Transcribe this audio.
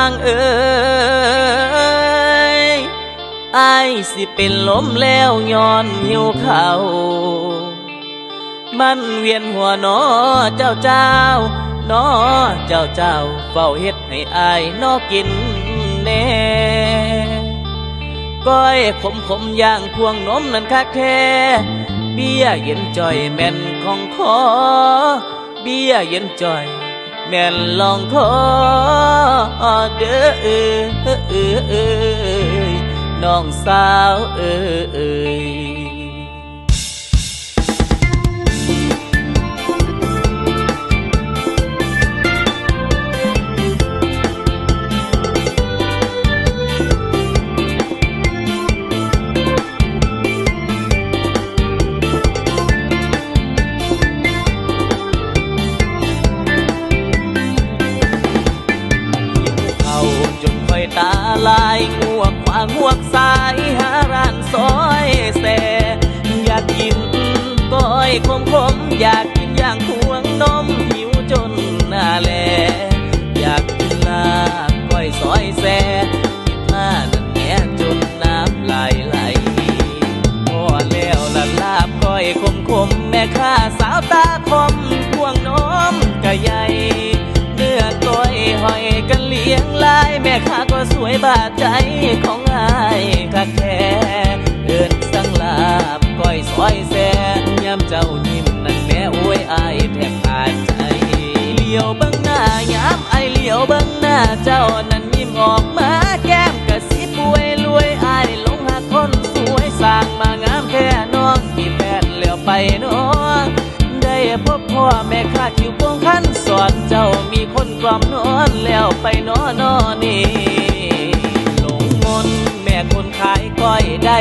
ງເອີຍ ອ້າຍຊິເປັນລົມແລ້ວຍ້ອນຫິວເຂົ້າ ມັນວຽນຫົວນໍເຈົ້າເຈົ້າ ນໍເຈົ້າເຈົ້າ ເຝົ້າເຮັດໃຫ້ອ້າຍນໍກິນແດ່ ກ້ອຍຂົມໆ ຢ່າງພວງນົມນັ້ນຄັກແທ້ ເບ້ຍເຢັນຈ່ອຍແມ່ນຄ່ອງຄໍ ເບ້ຍເຢັນຈ່ອຍແມ່ນລ່ອງຄໍເດີ ນ້ອງສາວເອີຍ. ຫິວເຂົ້າຈົນຂ້ອຍຕາລາຍ ງວກຂວາງວກຊ້າຍ ຫາຮ້ານຊອຍແຊ ຢາກກິນກ້ອຍຂົມໆ ຢາກກິນຢ່າງພວງນົມ ຫິວຈົນໜ້າແລ ຢາກກິນລາບກ້ອຍຊອຍແຊ ຄິດມານັ້ນແມ້ຈົນນ້ຳລາຍໄຫຼ ພໍແລ້ວລະລາບກ້ອຍຂົມໆ ແມ່ຄ້າສາວຕາຄ່ອມ ພວງນົມກະໃຫຍ່ ເນື້ອກ້ອຍຫອຍກະລຽງລາຍ ແມ່ຄ້າກໍສວຍບາດໃຈຂອງອ້າຍຄັກແທ້ ເອີ້ນສັ່ງລາບກ້ອຍຊອຍແຊ ຍາມເຈົ້າຍິ້ມນັ້ນແມ້ ໂອ້ຍ ອ້າຍແທບຂາດໃຈ ຫຼຽວເບິ່ງໜ້າ ຍາມອ້າຍຫຼຽວເບິ່ງໜ້າເຈົ້ານັ້ນ ຍິ້ມອອກມາແກ້ມກະຊິປ່ວຍລວຍ ອ້າຍຫຼົງຮັກຄົນສວຍ ສ້າງມາງາມແທ້ ນ້ອງຂີ້ແປ້ນແລ້ວໄປນໍ ໄດ້ພົບພໍ້ແມ່ຄ້າຄິວໂກງຄັນສອນ ເຈົ້າມີຄົນກລ່ອມນອນແລ້ວໄປນໍ ນໍນີ້ ຫຼົງມົນແມ່ຄົນຂາຍກ້ອຍ ໄດ້